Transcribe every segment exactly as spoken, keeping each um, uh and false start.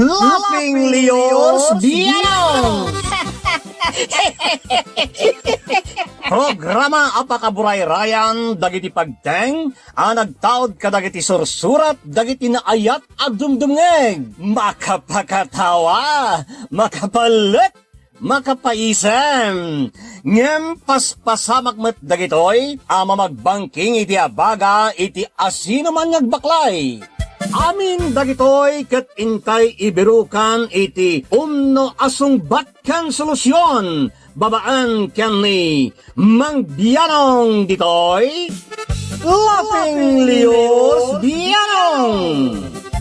Laughing Leos Bianong! Programa a pakaburayrayan dagiti pagteng a nagtaud kadagiti sursurat dagiti naayat a dumdumngeg. Makapakatawa, makapalek, makapaisem. Ngem paspasamak met dagitoy a mamagbangking iti abaga iti asinoman nga agbaklay. Amin dagitoy ket intay ibirukan iti umno a sungbat ken solusion babaen ken ni Mang Bianong ditoy, Laughing Leos Bianong.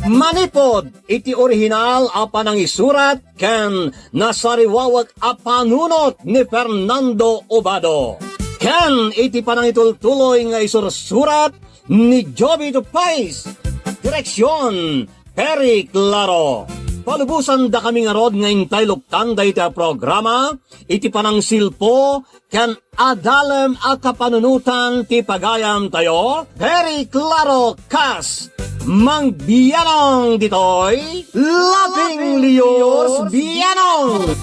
Manipod iti orihinal a panangisurat ken nasariwawek a panunot ni Fernando Obado, ken iti panangitultuloy nga isursurat ni Jovito Pais. Direksion, Perry Claro. Palubosandakami ngarud nga intay luktan dayta a programa iti panangsilpo ken adalem a kapanunotan ti pagayamtayo, Perry Claro kas Mang Bianong ditoy, Laughing Leos Bianong.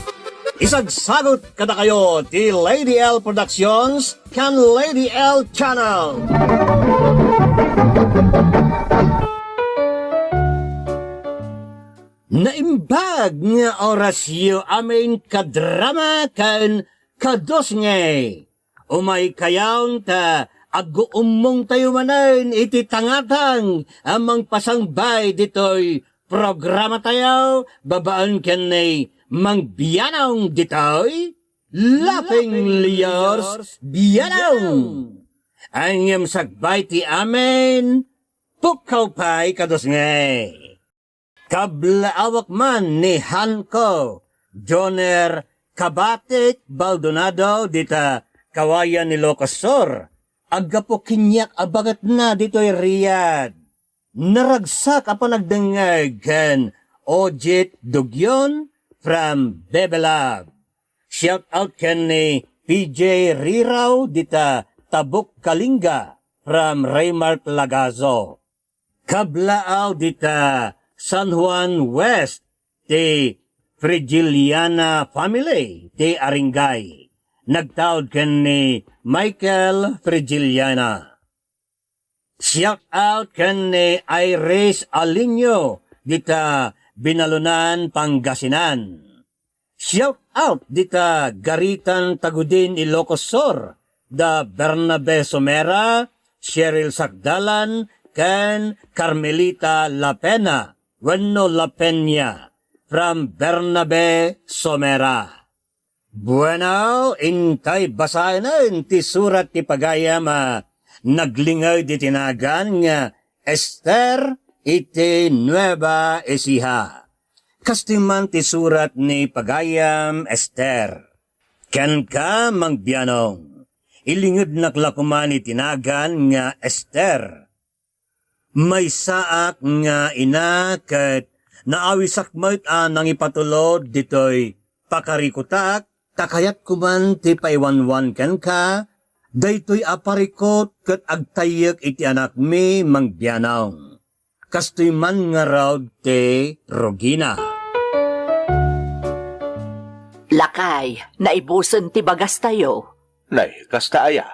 Isagsagut kadakayo ti Lady L Productions ken Lady L Channel. Naimbag nga orasyo, amin kadrama ken kadusngeg. Umaykayon ta agguummongtayo manen iti tangatang a mangpasangbay ditoy programatayo babaen ken ni Mang Bianong ditoy, Laughing Leos Bianong. Ngem sakbay ti amin, pukkaw pay kadusngeg. Kablaawak man ni Hanko Joner Kabatik Baldonado dita Kawayan, Ilocos Sur. Aggapu kaniak a baketna ditoy Riyadh. Naragsak a panagdengngeg ken Ojit Dugyon from Bebelab. Shout out ken ni P J Riraw dita Tabuk Kalinga from Raymark Lagazo. Kablaaw dita San Juan West ti Frigiliana family ti Aringay. Nagtaud ken ni Michael Frigiliana. Shout out ken ni Iris Alinio dita Binalunan, Pangasinan. Shout out dita Garitan, Tagudin, Ilocos Sur, da Bernabe Somera, Cheryl Sakdalan, ken Carmelita Lapena wenno Lapenya from Bernabe Somera. Bueno, intay basaenen ti surat ti pagayam a naglinged iti nagan nga Ester iti Nueva Ecija. Kastoy man ti surat ni pagayam Ester. Kenka, Mang Bianong, ilingednak la koman iti nagan nga Ester. Maysaak nga ina ket naawisak met a nangipatulod ditoy pakarikutak, ta kayatko man ti paiwanwan kenka daytoy a parikut ket agtayyek iti anakmi, Mang Bianong. Kastoy man ngarud ti rugina. Lakay, naibusen ti bagastayo. Nay, kasta aya?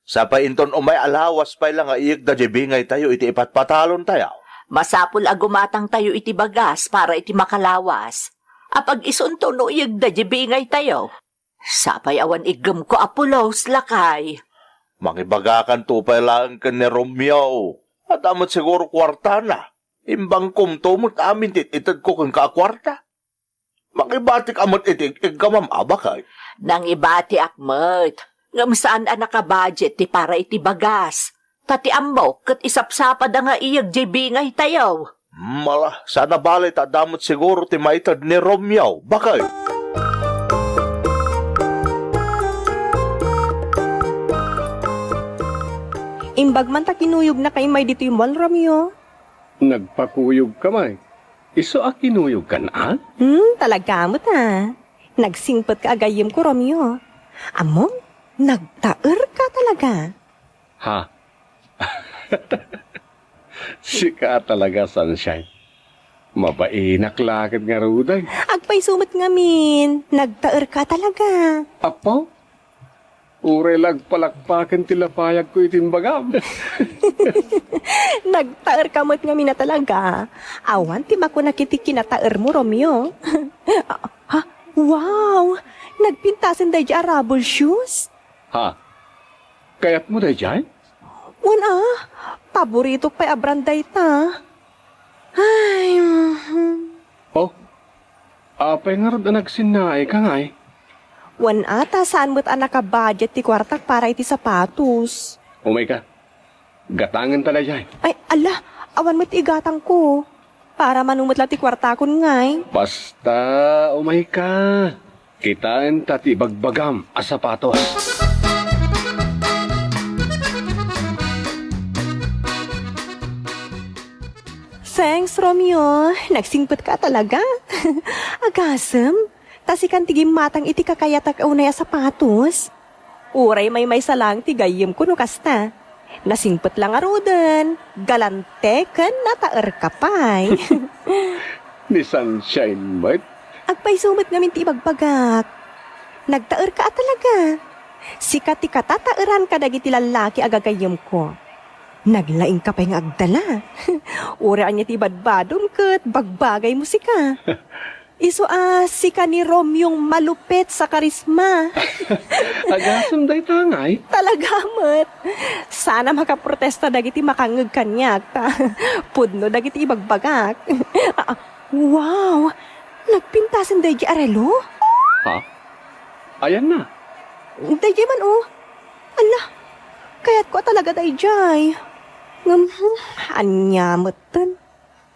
Sapay inton umay a lawas pay la nga iyegda diay bingaytayo iti ipatpatalontayo. Masapul a gumatangtayo iti bagas para iti makalawas. Apag-isunto no iyegda diay bingaytayo. Sapay awan iggemko a pulos, lakay. Mangibagakanto pay laeng ken ni Romeo. Adda met siguro kuartana. Imbangkomto met amin ti itedko kenka a kuarta. Mangibatik a met iti ig-iggamam a bakay. Nangibatiak met, ngem saan a nakabudget ti para iti bagas. Ta ti ammok ket isapsapada nga iyeg diay bingaytayo. Mala, saan a bale ta adda met siguro ti maited ni Romeo, bakay. Imbag man ta kinuyognak immay ditoy mall, Romeo. Nagpakuyogka, May. Isu a kinuyogkan, a? Hmm, talaga met, a. Nagsingpetka a gayyemko, Romeo. Ammom, nagtaerka talaga. Ha? Sika talaga, Sunshine. Mabainak la ket ngaruden. Agpayso met ngamin, nagtaerka talaga. Apo? Uray la agpalakpaken ti lapayagko iti imbagam. Nagtaerka met ngamin a talaga. Awan ti makunak iti kinataermo, Romeo. Ha? Wow! Nagpintasen daydi a rubber shoes? Ha? Kayatmo daydiay? Wen a, paboritok pay a brand dayta. Ay, mhm. Oh, apay ngarud a nagsinnaika ngay? Wen a, ta saan met a nakabudget ti kuartak para iti sapatos. Umayka. Gatangenta daydiay. Ay, ala, awan met ti igatangko. Para mano met la ti kuartakon ngay. Basta, umayka. Kitaenta ti ibagbagam a sapatos. Thanks, Romeo. Nagsingpetka talaga. Agasem, ta sikan ti gimmatang iti kakayatak a unay a sapatos. Uray maymaysa laeng ti gayyemko no kasta. Nasingpet la ngaruden, galante ken nataerka pay. Ni Sunshine met. Agpayso met ngamin ti ibagbagak. Nagtaerka a talaga. Sika ti katataeran kadagiti lallaki a gagayyemko. Naglaingka pay nga agdala. Uray ania ti ibadbadom ket bagbagaymo sika. Isu a sika ni Romeong malupet sa karisma. Agasem dayta ngay? Talaga met. Saan a makaprotesta dagiti makangngeg kaniak ta pudno dagiti ibagbagak. Ah, wow! Nagpintasen daydi a relo? Ha? Ayanna? Daydi man, oh. Ala, kayatko a talaga daydiay. Ngem, hmm, ania metten?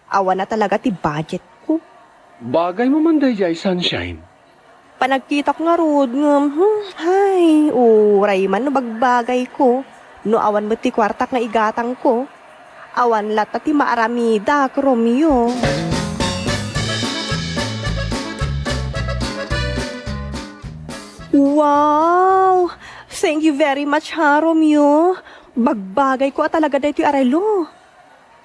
Awan a talaga ti budgetko. Bagaymo man daydiay, Sunshine. Panagkitak ngarud ngem, hmm, hay, uray man no bagbagayko. No awan met ti kuartak nga igatangko, awan latta ti maaramidak, Romeo. Wow! Thank you very much, ha, Romeo. Bagbagayko a talaga daytoy a relo.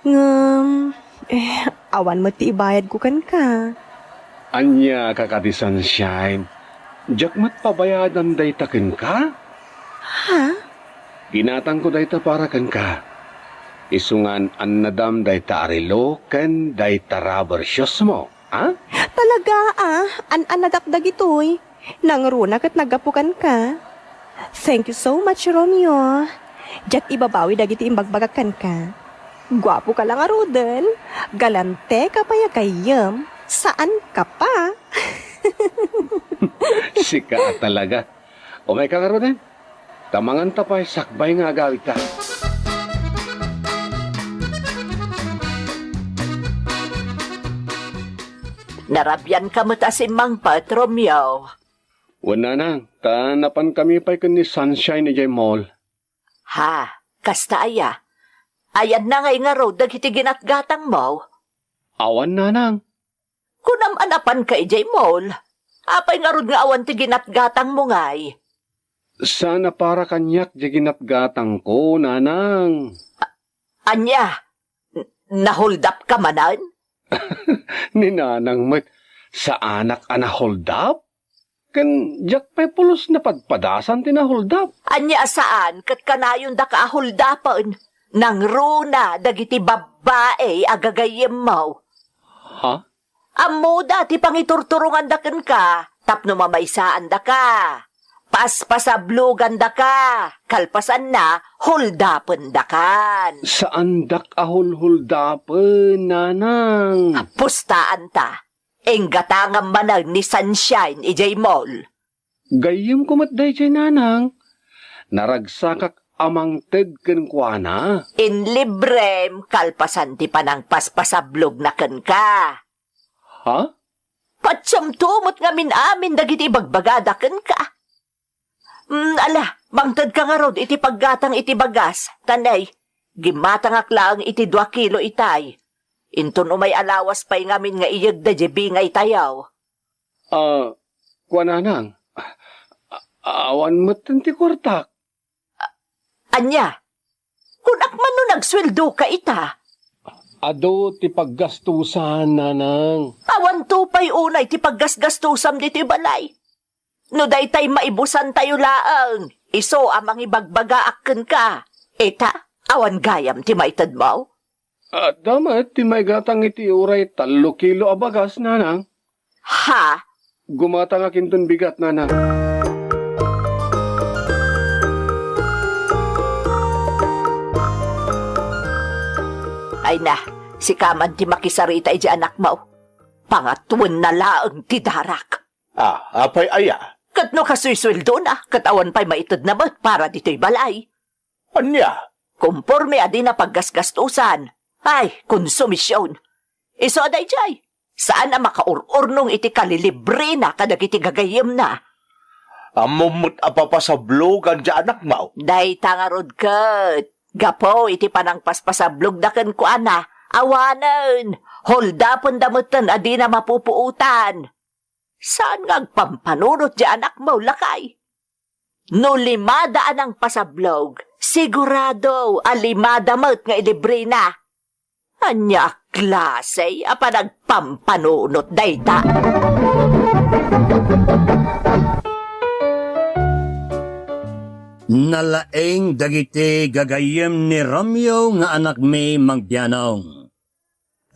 Ngem, eh, awan met ti ibayadko kenka. Ania ka kadi, Sunshine? Diak met pabayadan dayta kenka? Ha? Ginatangko dayta para kenka. Isungan annadam dayta a relo ken dayta rubber shoes mo, ha? Talaga, ah? An-annadak dagitoy? Nangruna ket naggapu kenka. Thank you so much, Romeo. Diak ibabawi dagiti imbagbagak kenka. Guapo ka la ngaruden, galante ka pay a gayyem, saan ka pa? Sika a talaga. Umay ka ngaruden. Ta manganta pay sakbay nga agawidta. Narabian ka met a simmangpet, Romeo. Wen, nanang, ta napan kami pay ken ni Sunshine idiay mall. Ha, kasta aya? Ayanna ngay ngarud dagiti ginatgatangmo? Awan, nanang. Kunam a napan ka idiay mall. Apay ngarud nga awan ti ginatgatangmo ngay? Saan a para kaniak diay ginatgatangko, nanang. Ania? N-, nahuldap ka manen? Ni nanang met, saanak a nahuldap? Ken diak pay pulos napadpadasan ti nahuldap. Ania a saan ket kanayondaka a huldapen? Nangruna dagiti babbai a gagayyemmo. Ha? Ammoda ti pangiturturonganda kenka tapno mamaysaandaka, paspasablogandaka, kalpasanna, huldapendakan. Saandak a hulhuldapen, nanang. Pustaanta. Inggatangam manen ni Sunshine idiay mall. Gayyemko met daydiay, nanang. Naragsakak a mangted kenkuana. Inlibrem kalpasan ti panangpaspasablogna kenka. Ha? Patiemto met ngamin amin dagiti ibagbagada kenka. Mm, ala, mangtedka ngarud iti paggatang iti bagas, ta nay, gimmatangak laeng iti dua kilo itay. Inton umay a lawas pay ngamin nga iyegda diay bingaytayo. Ah, kuananang, a-, awan metten ti kuartak. Ania? Kunak man no nagsueldoka ita? Adu ti paggastusan, nanang. Awanto pay unay ti paggasgastusam ditoy balay. No daytay maibusantayo laeng, isu a mangibagbagaak kenka. Ita, awan gayam ti maitedmo? Adda met ti maigatang iti uray tallo kilo a bagas, nanang. Ha? Gumatangak inton bigat, nanang. Ay na, sika man ti makisarita iti anakmo. Pangatoenna laeng ti darak. Ah, apay aya? Ket no kasuy sueldona, ket awan pay maitedna met para ditoy balay. Ania? Konporme a dina paggasgastusan. Ay, konsumision. Isu a daydiay, saan a makaur-urnong iti kalilibrena kadagiti gagayyemna. Ammom met a papasablogan ti anakmo? Dayta ngarud ket, gapu iti panangpaspasablogda kenkuana, awanen, holdapenda metten a dina mapupuotan. Saan nga agpampanunot ti anakmo, lakay? No limada a nangpasablog, sigurado a limada met nga ilibrena. Ania a klase a panagpampanunot dayta? Nalaing dagiti gagayyem ni Romeo nga anakmi, Mang Bianong.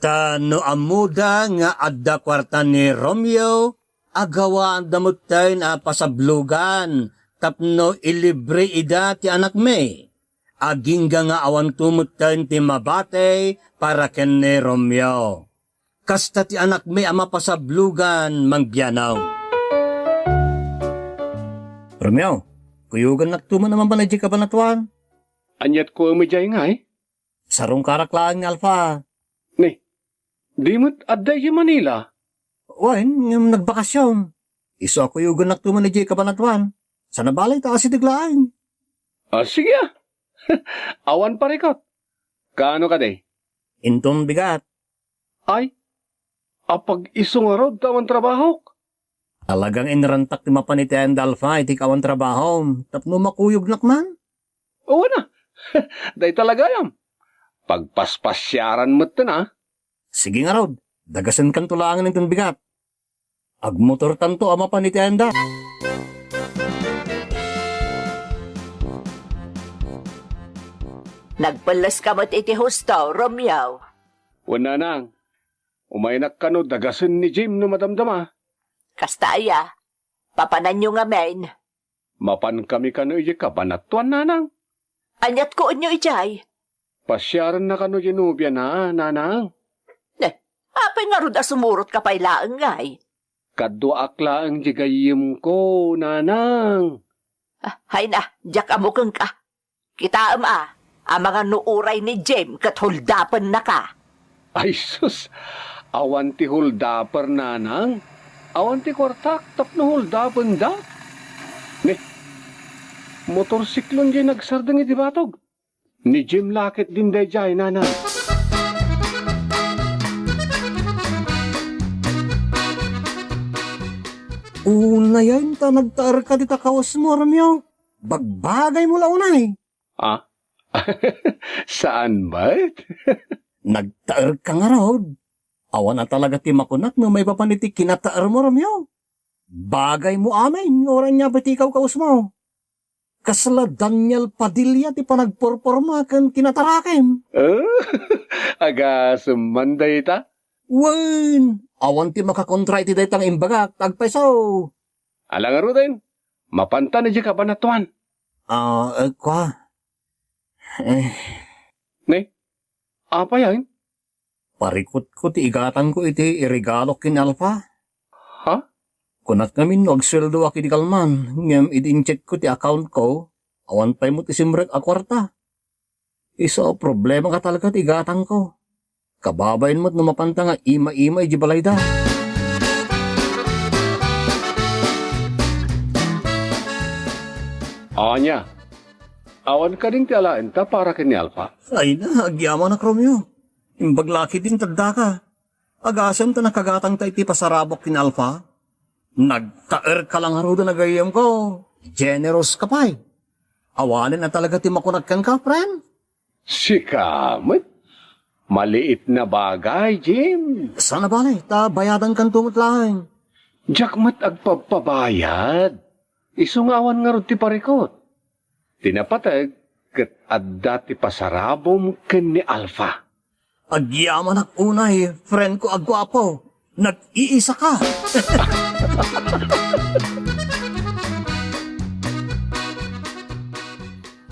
Ta no ammoda nga adda kuarta ni Romeo, agawaanda metten a pasablogan tapno ilibre ida ti anakmi. Agingga nga awanto metten ti mabati para ken ni Romeo. Kasta ti anakmi a mapasablogan, Mang Bianong. Romeo, kuyogannakto man a mapan idiay kabanatuan. Aniat ko met idiay ngay? Sarungkarak laeng ni Alfa. Ni, di met adda idiay Manila? Wen, ngem nagbakasyon. Isu a kuyogannakto man idiay kabanatuan. Sana balay ta asideg laeng. Ah, sige, ah. Awan parikot. Kaano kadi? Inton bigat. Ay, apag-isu ngarud ta awan trabahok? Talagang inrantak ti mapan iti ayan da Alfa iti kawan trabahom tapno makuyognak man. Wen a. Dayta la gayam. Pagpaspasiaran metten a. Sige ngarud, dagasenkanto laengen inton bigat. Agmotortanto a mapan iti ayan da. Nagpelleska met iti husto, Romeo. Wen, nanang. Umaynak kano dagasen ni Jim no madamdama. Kasta aya, papananyo ngamin? Mapankami kano idiay kabanatuan, nanang. Aniat kuenyo idiay? Pasiarenna kano diay nobiana, nanang. Ne, apay ngarud a sumurotka pay laeng ngay? Kaduaak laeng diay gayyemko, nanang. Ah, hay na, diak ammo kenka. Kitaem a, amangan no uray ni Jim ket holdapennaka. Ay sus, awan ti holdaper, nanang. Awan ti kuartak tapno holdapenda. Ne, motorsiklon diay nagsardeng iti batog. Ni Jim la ketdin daydiay, nanang. Unayen ta nagtaerka dita kawesmo, Romeo. Bagbagaymo la unay. Ah? Saan met? Nagtaerka ngarud. Awan a talaga ti makunak no maipapan iti kinataermo, Romeo. Bagaymo amin, uray ania pay ti ikawkawesmo. Kasla Daniel Padilla ti panagpurporma ken kinatarakem. Ah, agasem man dayta? Wen, awan ti makakontra iti dayta nga imbagak, ta agpayso. Ala ngaruden, mapantan idiay kabanatuan. Ah, eh, kua. Eh. Ne? Apay ayen? Parikutko ti igatangko iti iregalok ken Alfa. Ha? Kunak ngamin no agsueldoak idi kalman, ngem idi incheckko ti accountko, awan pay met isimrek a kuarta. Isu a problemaka talaga ti igatangko. Kababain met no mapanta nga ima-ima idiay balayda. Ania, awan kadin ti alaenta para ken ni Alfa? Ay na, agyamanak, Romeo. Imbag la ketdin ti addaka. Agasem ta nakagatangta iti pasarabok ken Alfa. Nagtaerka la ngaruden a gayyemko. Generous ka pay. Awanen a talaga ti makunak kenka, friend. Sika met? Maliit na bagay, Jim. Saan a bale, ta bayadankanto met laeng. Diak met agpabpabayad. Isu nga awan ngarud ti parikot. Ti napateg, ket adda ti pasarabom ken ni Alpha. Agyamanak unay, friend ko a guapo. Nag-iisa ka.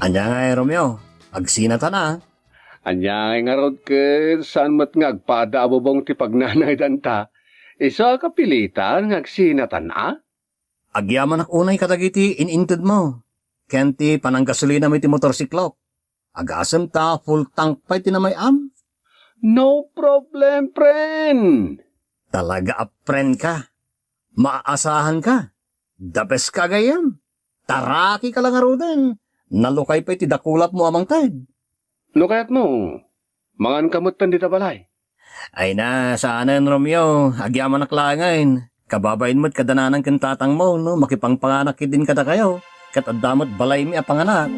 Ania ngay, Romeo? Agsinatan a. Ania ngay ngarud ket saan met nga agpada a bubong ti pagnanaydanta? Isu a kapilitan nga agsinatan a? Agyamanak unay kadagiti in-intedmo, ken ti pananggasolinam iti motorsiklok. Agasem ta full tank pay ti namay-am. No problem, friend. Talaga a friend ka. Maaasahan ka. The best ka, gayyem. Taraki ka la ngaruden. Nalukay pay ti dakulapmo a mangted. No kayatmo, manganka metten dita balay. Ay na, saanen, Romeo. Agyamanak laengen. Kababain met kada nanang ken tatangmo, no? Makipangpanganak ketdin kadakayo. Ket adda met balaymi a panganak.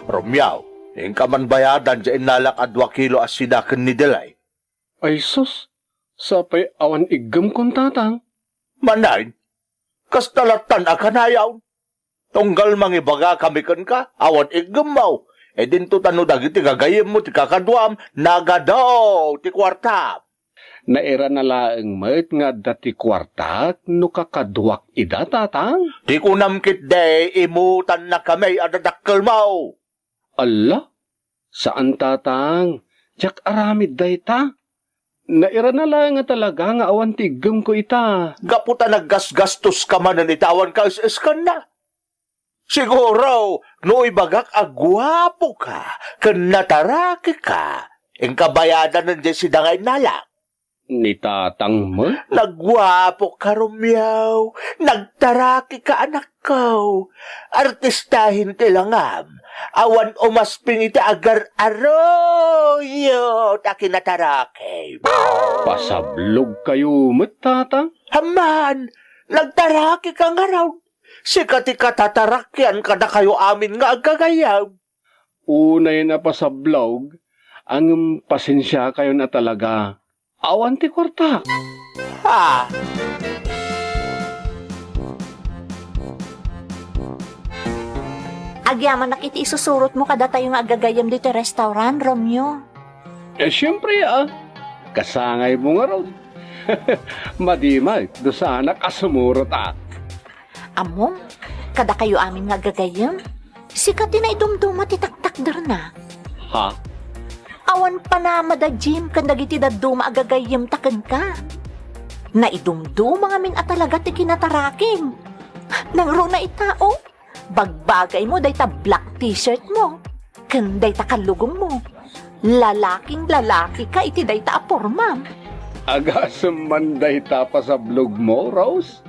Romeo, inka man bayadan diay innalak a dua kilo a sida ken ni Delay. Ay sus, sapay awan iggemkon, tatang. Manay, kasta lattan a kanayon. Tunggal mangibagakami kenka, awan iggemmo. E dinto ta no dagiti gagayyemmo ti kakaduam, nagadu ti kuarta. Nairana laeng met nga adda ti kuartak no kakaduak ida, tatang? Ti kunam ketdi, imutannakami a dadakkelmo. Alla, saan, tatang. Diak aramid dayta. Nairana laeng a talaga nga awan ti iggemko ita. Gapu ta naggasgastoska manen ita, awanka es-eskanna. Siguro, no ibagak a guapoka ken natarakika, inka bayadanen diay sida nga innalak. Ni tatang met? Nagguapoka, Romeo. Nagtarakika, anakko. Artistahen ti langam. Awan umasping iti agar-aruyot a kinatarakim. Pasablogkayo met, tatang? Amman, nagtarakika ngarud. Sika ti katatarakian kadakayo amin nga aggagayyem. Unay a pasablog, ngem pasensiakayon a talaga. Awan ti kuarta. Ha? Agyamanak iti isusurotmo kadatayo nga aggagayyem ditoy restaurant, Romeo. E, siempre, a. Kasangaymo ngarud. Madi met, no saanak a sumurot, a. Ammom, kadakayo amin nga aggagayyem, sika ti naidumduma ti taktakderna. Ha? Awan panama da Jim ken dagiti dadduma a gagayyemta kenka. Naidumduma ngamin a talaga ti kinatarakim. Nangruna ita, o. Bagbagaymo dayta black t-shirtmo ken dayta kallugommo. Lalaking lalakika iti dayta a pormam. Agasem man dayta pasablogmo, Rose?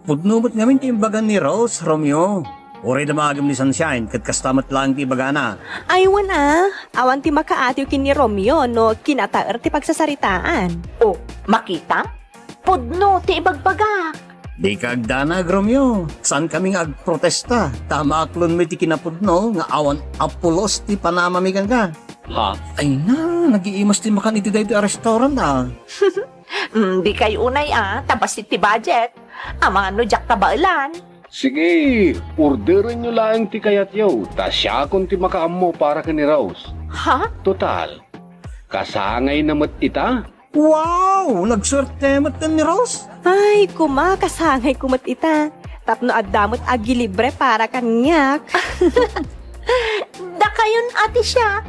Pudno met ngamin ti imbagan ni Rose, Romeo. Uray damagem ni Sunshine, ket kasta met laeng ti ibagana. Ay, wen a, awan ti makaatiw ken ni Romeo no kinataer ti pagsasaritaan. O, makita? Pudno ti ibagbagak. Dika agdanag, Romeo. Saankami nga agprotesta, ta maaklonmi ti kinapudno nga awan a pulos ti panamami kenka. Ha? Ay na, nagiimas ti makan iti daytoy a restaurant, a. Mm, dikay unay, a, ta bassit ti budget. Amangan no diak kabaelan. Sige, orderenyo laeng ti kayatyo, ta siakon ti makaammo para ken ni Rose. Ha? Total, kasangayna met ita. Wow! Nagsuerte met ken ni Rose. Ay, kuma, kasangayko met ita. Tapno adda met agilibre para kaniak. Dakayon a ti siak.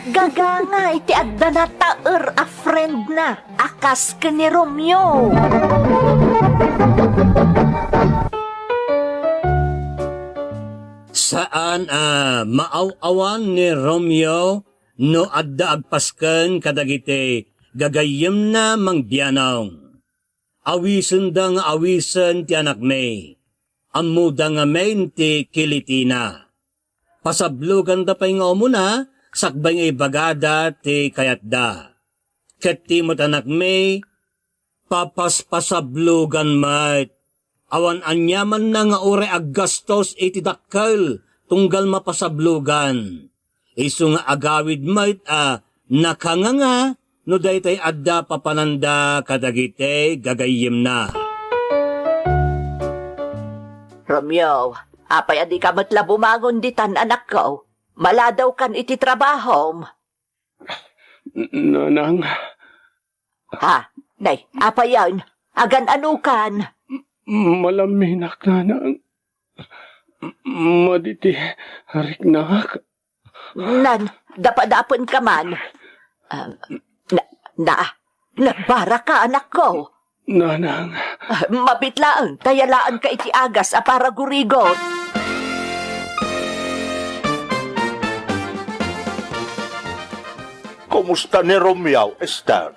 Gagangay ti adda nataer a friendna a kas ken ni Romeo. Saan a maaw-awan ni Romeo no adda agpasken kadagiti gagayyemna mangbianong. Awisenda nga awisen ti anakmi. Ammoda ngamin ti kilitina. Pasabloganda pay nga umuna, sakbay nga ibagada ti kayatda. Ket ti met anakmi, papaspasablogan met. Awan aniamanna nga uray aggastos iti dakkel tunggal mapasablogan. Isu nga agawid met a nakanganga no daytay adda papananda kadagiti gagayyemna. Romeo, apay a dika met la bumangon ditan, anakko? Maladawkan iti trabahom. N-, Nanang. Ha? Nay, apayen? Agan-anokan? Malaminak, Nanang. Madi ti riknak. Nan, dapadapen ka man. Ah, na, na, nagbaraka, anakko. Nanang. Ah, mabit laeng, ta yalaanka iti agas a paragurigot. Kumusta ni Romeo, Esther?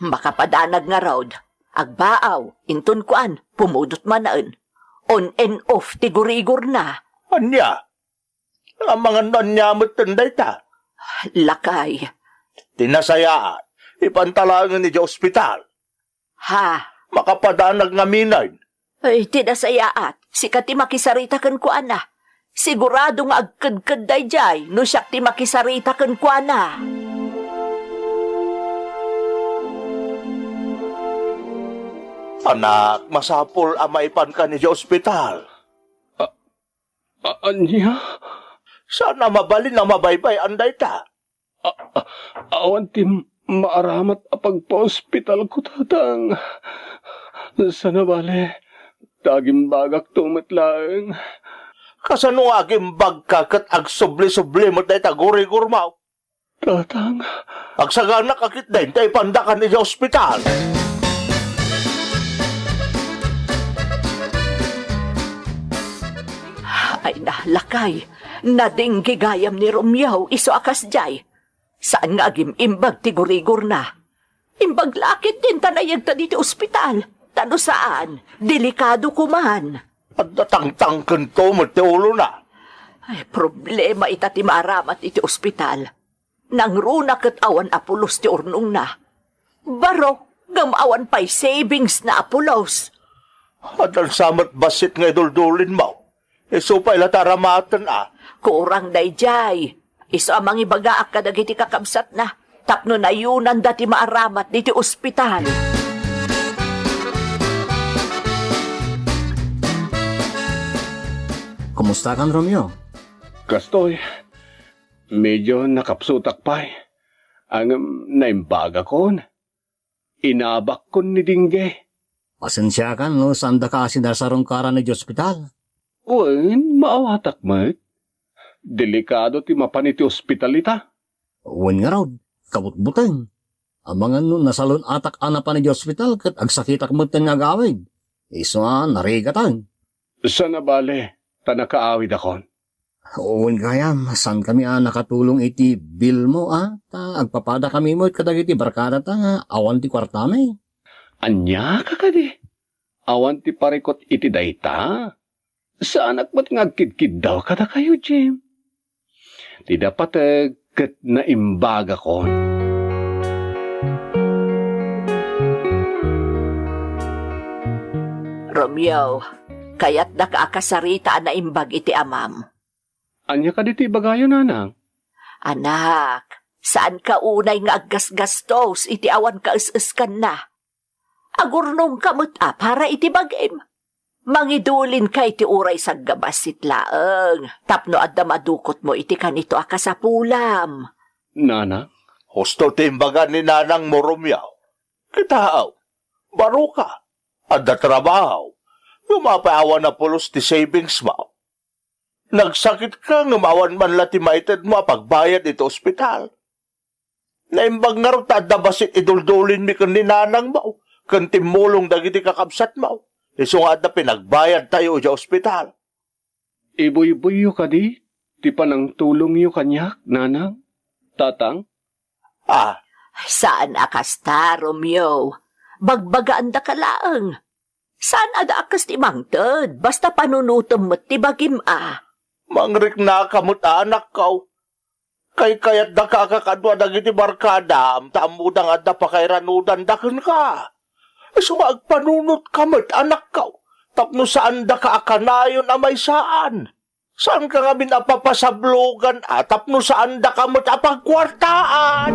Makapadanag ngarud. Agbaaw, inton kuan, pumudot manen. On and off ti gurigorna. Ania? Amangan no ania metten dayta? Lakay. Ti nasayaat, ipanta laengen idiay ospital. Ha? Makapadanag ngamin. Ay, ti nasayaat, sika ti makisarita kenkuana. Sigurado nga agkedked daydiay no siak ti makisarita kenkuana. Anak, masapul a maipanka idiay ospital. A-, ania? Saan a mabalin a mabaybay-an dayta? A-, a-, awan ti maaramat a pagpaospitalko, Tatang. Saan a bale, ta agimbagakto met laeng. Kasano nga agimbagka ket agsubli-subli met dayta gurigormo? Tatang. Agsagana ka ketdi ta ipandakan idiay ospital. Ay, nalakay. Nadinggi gayam ni Romeo isu a kasdiay. Saan nga agim-imbag ti gurigorna. Imbag la ketdin ta nayegta ditoy ospital. Ta no saan, delikado koman. Adda tangtangkento met ti ulona. Ay, problema ita ti maaramat iti ospital. Nangruna ket awan a pulos ti urnongna. Barok, ngem awan pay savingsna a pulos. Adda sa met bassit nga iduldulinmo. Isu pay la ti aramaten a. Kurang daydiay. Isu a mangibagaak kadagiti kakabsatna tapno nayunanda ti maaramat ditoy ospital. Kumustakan, Romeo? Kastoy, medyo nakapsutak pay. Ngem naimbagakon. Inabakkon ni dengge. Pasensiakan no saandaka a sinarsarukaran idiay ospital. Wen, maawatak met. Delikado ti mapan iti ospital ita. Wen ngarud, kabutbuteng. Amangan no nasalun-atak a napan idiay ospital ket agsakitak metten nga agawid. Isu a narigaten. Saan a bale, ta nakaawidakon. Wen gayam, saankami a nakatulong iti billmo, a? Ta agpapadakami met kadagiti barkadata nga awan ti kuartami. Ania ka kadi? Awan ti parikut iti dayta? Saanak met nga agkidkiddaw kadakayo, Jim. Ti napateg ket naimbagakon. Romeo, kayatdaka a kasarita a naimbag iti amam. Ania kadi ti ibagayo, nanang? Anak, saanka unay nga aggasgastos iti awan kaes-eskanna. Agurnongka met a para iti bagim. Mangidulinka iti uray saggabassit laeng tapno adda madukotmo iti kanito a kasapulam. Nanang? Husto ti imbaga ni nanangmo, Romeo. Kitaem, baroka, adda trabaho. Ngem apay awan a pulos ti savingsmo? Nagsakitka ngem awan man la ti maitedmo a pagbayad iti ospital. Naimbag ngarud ta adda bassit iduldulinmi ken ni nanangmo ken timmulong dagiti kakabsatmo. Isu nga adda pinagbayadtayo idiay ospital. Ibuybuyyo kadi ti panangtulongyo kaniak, nanang, tatang? Ah. Saan a kasta, Romeo. Bagbagaandaka laeng. Saan a dakes ti mangted, basta panunotem met ti bagim a. Mangriknaka met a, anakko. Kaykayatdaka a kakadua dagiti barkadam, ta ammoda nga adda pakairanudanda kenka. Isu nga agpanunotka met, anakko, tapno saandaka a kanayon a maysaan. Saanka ngamin a papasablogan, a, tapno saandaka met a pagkuartaan?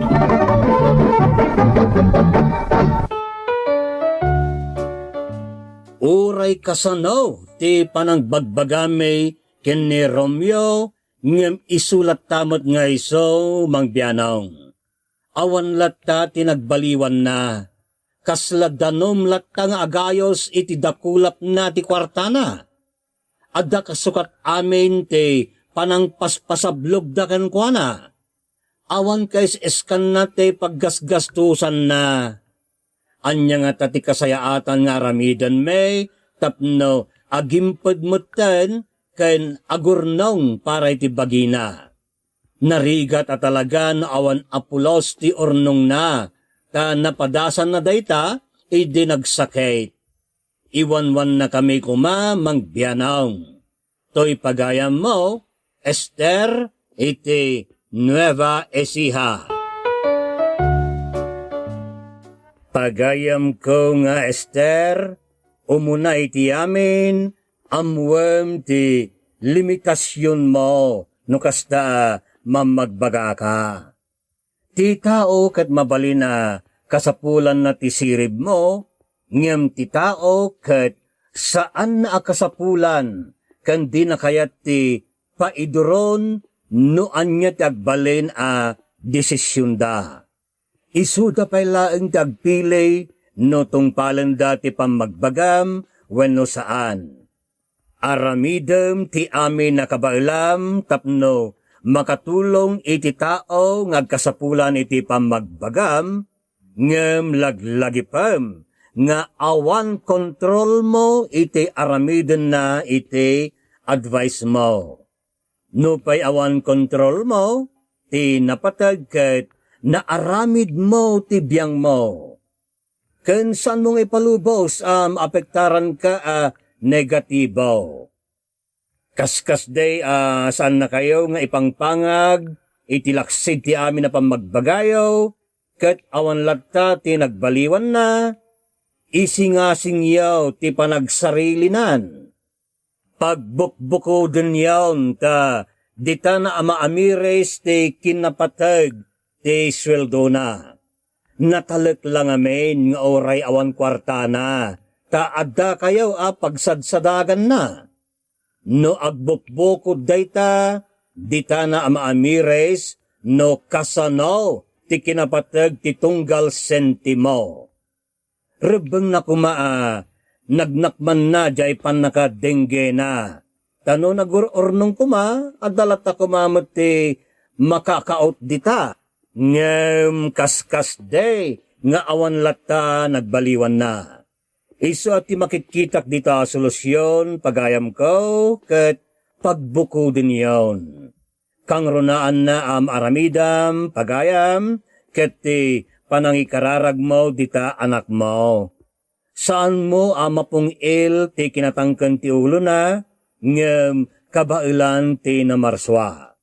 Uray kasano ti panangbagbagami ken ni Romeo, ngem isu latta met nga isu, Mang Bianong. Awan latta ti nagbaliwanna. Kasla danum latta nga agayos iti dakulapna ti kuartana. Adda kasukat amin ti panangpaspasablogda kenkuana. Awan kaes-eskanna ti paggasgastosanna. Ania ngata ti kasayaatan nga aramidenmi tapno agimped metten ken agurnong para iti bagina? Narigat a talaga no awan a pulos ti urnongna, ta napadasanna dayta idi nagsakit. Iwanwannakami koma, Mang Bianong. Toy pagayammo, Ester, iti Nueva Ecija. Pagayamko nga Ester, umuna iti amin, ammoem ti limitasionmo no kasta a mammagbagaka. Ti tao ket mabalin a kasapulanna ti siribmo, ngem ti tao ket saanna a kasapulan ken dina kayat ti paiduron no ania ti agbalin a desisionda. Isuda pay laeng ti agpili no tungpalenda ti pammagbagam wenno saan. Aramidem ti amin a kabaelam tapno makatulong iti tao nga agkasapulan iti pammagbagam, ngem laglagipem nga awan kontrolmo iti aramidenna iti advice-mo. Nupay awan kontrolmo ti napateg ket naaramidmo ti biangmo. Ken saanmo nga ipalubos a maapektaranka a negatibo. Kaskasdi a saannakayo nga ipangpangag iti laksid ti amin a pammagbagayo, ket awan latta ti nagbaliwanna, isingasingyo ti panagsarilinan. Pagbukbukodenyon ta ditana a maamiris ti kinapateg ti sueldona. Natalek la ngamin nga uray awan kuartana, ta addakayo a pagsadsadaganna. No agbukbukod dayta, ditana a maamiris no kasano ti kinapateg ti tunggal sentimo. Rebbengna koma a nagnakmanna diay pannakadenggena. Ta no nagur-urnong koma, adda latta koma met ti makakaut dita. Ngem kaskasdi nga awan latta nagbaliwanna. Isu a ti makitkitak dita a solusion, pagayamko, ket pagbukodenyon. Kangrunaanna a maaramidam, pagayam, ket ti panangikararagmo dita anakmo. Saanmo a mapung-il ti kinatangken ti ulona, ngem kabaelan ti namarsua.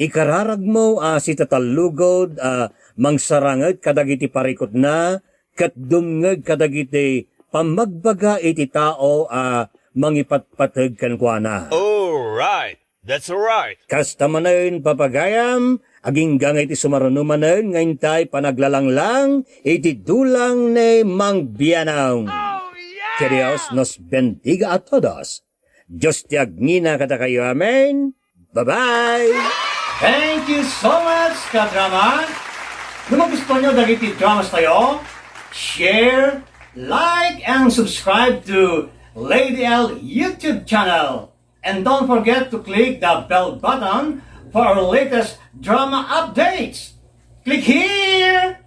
Ikararagmo a sitatallugod a mangsaranget kadagiti parikutna, ket dumngeg kadagiti pammagbaga iti tao a mangipatpateg kenkuana. All right. That's all right. Kasta manen, papagayam, agingga nga iti sumaruno manen nga intay panaglalanglang iti dulang ni Mang Bianong. Oh, yeah! Que Dios nos bendiga a todos. Dios ti agngina kadakayo. Amen. Bye-bye! Thank you so much, kadrama! No magustuhan nyo dagiti dramas tayo, share, like, and subscribe to Lady L YouTube channel. And don't forget to click the bell button for our latest drama updates. Click here!